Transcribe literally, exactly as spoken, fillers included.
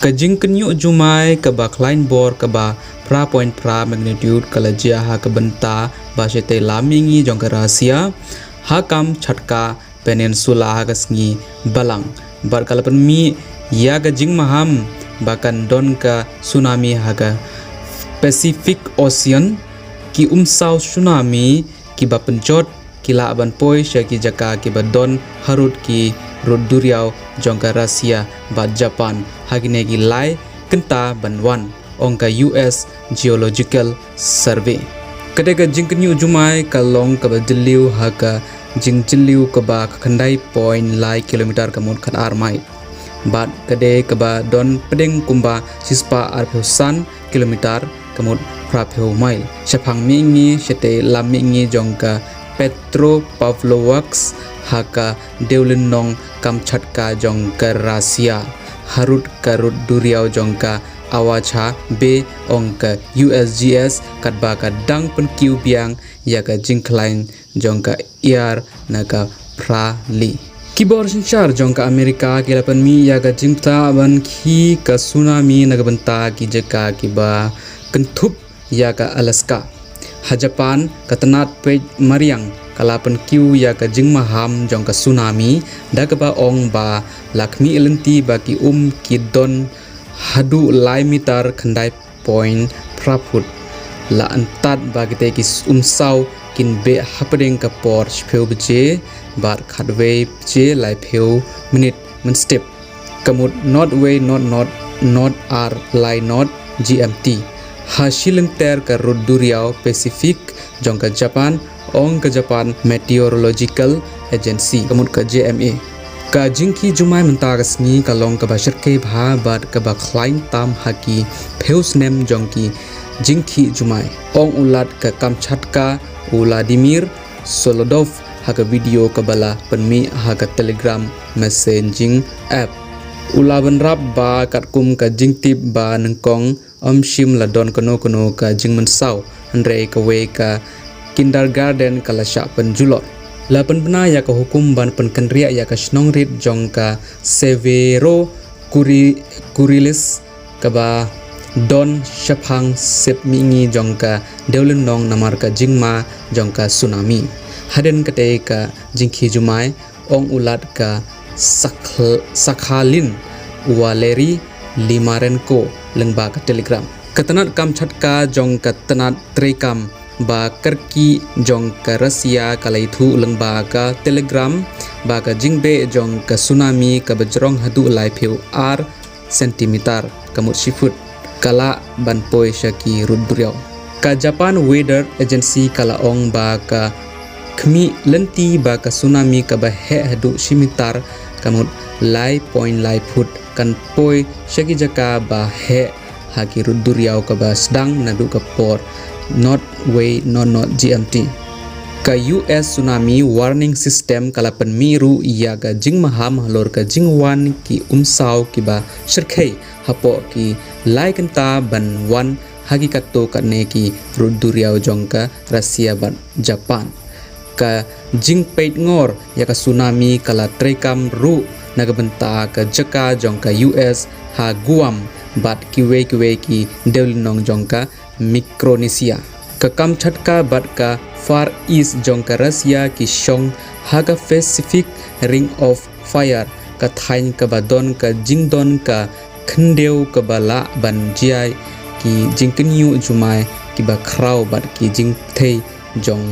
Ka jingkynñiuh jumai kaba khlaiñ bor kaba phra point phra magnitude ka la jia ha ka bynta ba shatei lam mihngi jong ka Russia ha Kamchatka Peninsula ha ka sngi Balang, bad ka la pynmih ïa ka jingmaham ba kan don ka tsunami ha ka Pacific Ocean. Ki umsaw tsunami kiba pynjot ki lah ban poi sha ki jaka kiba don harud ki rud duriaw jong ka Russia bad Japan ha kine ki lai kynta ban wan, ong ka U S Geological Survey. Kata ka jingkynñiuh jumai ka long kaba jylliew ha ka jingjylliew kaba khyndai point lai kilometer, ka mut khatar mail, bad ka dei kaba don pdeng kumba shispah arphew san kilometer, ka mut phraphew mail, shaphang mihngi shatei lam mihngi jong ka Petropavlovsk ha ka dewlynnong Kamchatka jong ka Russia, harud ka rud duriaw jong ka Avacha Bay, ong ka U S G S, katba ka dang pynkiew biang ïa ka jingkhlaiñ jong ka iar na ka phra li. Ki bor synshar jong ka Amerika ki la pynmih ïa ka jingpyntha ban khie ka tsunami na ka bynta ki jaka kiba kynthup ïa ka Alaska. Ha Japan, ka tnat peit mariang ka la pynkiew ïa ka jingmaham jong ka tsunami, da kaba ong ba la khmih lynti ba ki um ki don haduh lai meter khyndai point phra phut. La antad ba kitei ki umsaw kin beh hapdeng ka por shiphew baje bad khatwei baje laiphew minit mynstep, ka mut nod wei nod nod nod ar lai nod G M T, ha shilynter ka rud duriaw Pacific jong ka Japan, ong ka Japan Meteorological Agency, ka mut ka J M A. Ka jingkhie jumai mynta ka sngi ka long kaba shyrkhei bha bad kaba khlaiñ tam ha ki phew snem jong ki jingkhie jumai, ong u Lat ka Kamchatka u Vladimir Solodov ha ka video kaba la pynmih ha ka Telegram messaging app. U la bynrap ba katkum ka jingtip ba nyngkong ym shym la don kano kano ka jingmynsaw, hynrei kawei ka kindergarten ka la shah pynjulor. La pynbna ïa ka hukum ban pynkynriah ïa ka shnong rit jong ka Severo Kuri-, Kurilis kaba don shaphang sep mihngi jong ka dewlynnong namar ka jingma jong ka tsunami. Hadien katei ka jingkhie jumai, ong u Lat ka Sakh-, Sakhalin u Valery Limarenko lyngba ka Telegram. Ka tnat Kamchatka jong ka tnat treikam ba kyrkieh jong ka Russia ka la ïathuh lyngba ka Telegram ba ka jingbeh jong ka tsunami kaba jrong haduh laiphew ar centimeter, ka mut shi phut, ka lah ban poi sha ki rud duriaw. Ka Japan Weather Agency ka la ong ba ka khmih lynti ba ka tsunami kaba heh haduh shi meter, ka mut lai point lai phut, kan poi sha ki jaka ba heh ha ki rud duriaw kaba sdang naduh ka por nod wei nod nod G M T. Ka U S Tsunami Warning System ka la pynmih ruh ïa ka jingmaham halor ka jingwan ki umsaw kiba shyrkhei hapoh ki lai kynta ban wan ha ki katto katne ki rud duriaw jong ka Russia bad Japan. Ka jingpeit ngor ïa ka tsunami ka la treikam ruh na ka bynta ka jaka jong ka U S ha Guam bad kiwei kiwei ki dewlynnong jong ka Micronesia. Ka Kamchatka bad ka Far East jong ka Russia ki shong ha ka Pacific Ring of Fire, ka thaiñ kaba don ka jingdon ka khyndew kaba lah ban jia ki jingkynñiuh jumai kiba khraw bad ki jingthei jong